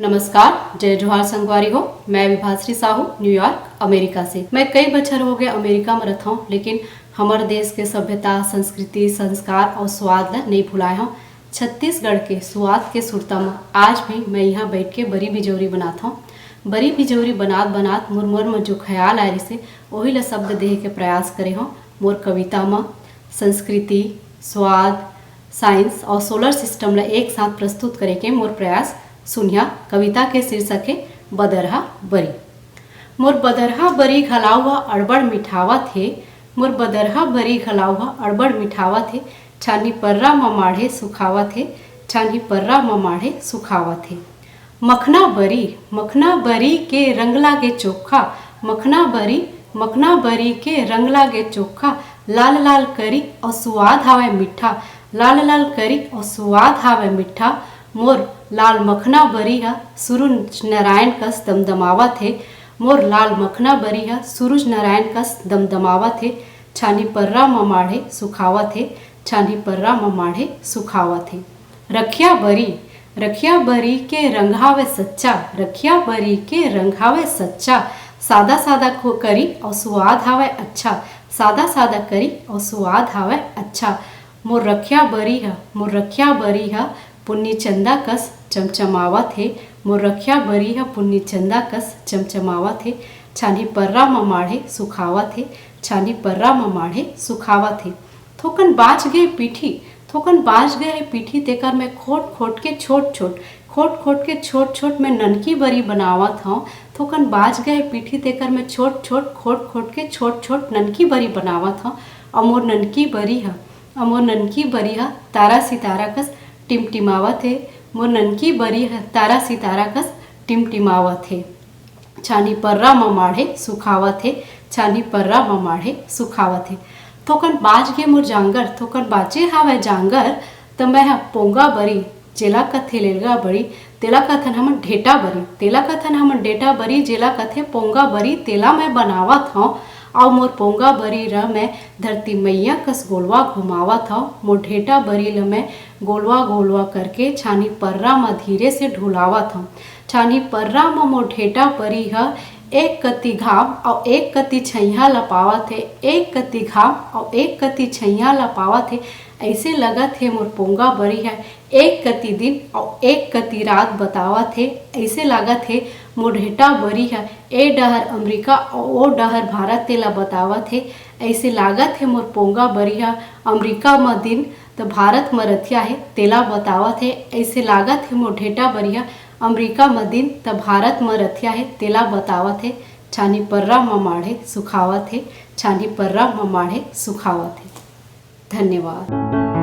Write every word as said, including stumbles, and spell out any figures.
नमस्कार, जय जोहार संगवारी हो। मैं विभाश्री साहू, न्यूयॉर्क, अमेरिका से। मैं कई बछर हो गए अमेरिका में रहता हूँ, लेकिन हमर देश के सभ्यता, संस्कृति, संस्कार और स्वाद ला नहीं भुलाए हूँ। छत्तीसगढ़ के स्वाद के सुरता में आज भी मैं यहाँ बैठ के बरी बिजौरी बनात हूँ। बरी बिजौरी बनात बनात मोर मन में जो ख्याल आए रहिसे, ओही ला शब्द देहे के प्रयास करे हूँ। मोर कविता में संस्कृति, स्वाद, साइंस और सोलर सिस्टम ला एक साथ प्रस्तुत करे के मोर प्रयास। सुनिया, कविता के शीर्षक है बदरहा बरी। मोर बदरहा बरी घलाव ह अड़बड़ मिठावत हे, मोर बदरहा बरी घलाव ह अड़बड़ मिठावत हे, छानी पर्रा म माढ़े सुखावत हे, छानी पर्रा म माढ़े सुखावत हे। मखना बरी, मखना बरी के रंग लागे चोखा, मखना बरी, मखना बरी के रंग लागे चोखा, लाल लाल करी अउ सुवाद हावय मिठा, लाल लाल करी अउ सुवाद हावय मिठा। मोर लाल मखना बरी ह सूरज नारायण कस दमदमावत हे, मोर लाल मखना बरी ह सूरज नारायण कस दमदमावत हे, छानी पर्रा म माढ़े सुखावत हे, छानी पर्रा म माढ़े सुखावत हे। रखिया बरी, रखिया बरी के रंग हावय सच्चा, रखिया बरी के रंग हावय सच्चा, सादा सादा को करी अउ सुवाद हावय अच्छा, सादा सादा करी अउ सुवाद हावय अच्छा। मोर रखिया बरी ह, मोर रखिया बरी ह पुन्नी चंदा कस चमचमावत हे, मोर रखिया बरी ह पुन्नी चंदा कस चमचमावत हे, छानी पर्रा म माढ़े सुखावत हे, छानी पर्रा म माढ़े सुखावत हे। थोकन बाच गे पीठी, थोकन बाच गे हे पीठी, तेकर मैं खोट खोट के छोट छोट, खोट खोट के छोट छोट मैं ननकी बरी बनावत हौं। थोकन बाच गे हे पीठी, तेकर मैं छोट छोट, खोट खोट के छोट छोट ननकी बरी बनावत हौं। अउ मोर ननकी बरी ह, अउ मोर ननकी बरी ह तारा सितारा कस टिमटिमावत हे, मोर ननकी बरी ह तारा सितारा कस टिमटिमावत हे। छानी पर्रा म माढ़े सुखावत हे, छानी पर्रा म माढ़े सुखावत हे। थोकन बाच गे मोर जांगर, थोकन बाचे हावय जांगर, त मैं ह पोंगा बरी, जेला कथे लेलगा बरी, तेला कथन हमन ढेटा बरी, तेला कथन हमन ढेटा बरी, जेला कथे पोंगा बरी, तेला मैं बनावत हौं। अउ मोर पोंगा बरी ल मैं धरती मैया कस गोलवा घुमावत हौं। मोर ढेटा बरी ल मैं गोलवा गोलवा करके छानी पर्रा म धीरे से ढुलावत हौं। छानी पर्रा म मोर ढेटा बरी ह एक कति घाम अउ एक कति छइहां ल पावत हे, एक कति घाम अउ एक कति छइहां ल पावत हे। अइसे लगत हे मोर पोंगा बरी ह एक कति दिन अउ एक कति रात बतावत हे। अइसे लागत हे मोर ढेटा बरी ह ए डहर अमरीका अउ ओ डहर भारत तेला बतावत हे। अइसे लागत हे मोर पोंगा बरी ह अमरीका म दिन त भारत म रथिया हे तेला बतावत हे। अइसे लागत हे मोर ढेटा बरी ह अमरीका म दिन त भारत म रथिया हे तेला बतावत हे। छानी पर्रा म माढ़े सुखावत हे, छानी पर्रा म माढ़े सुखावत हे। धन्यवाद।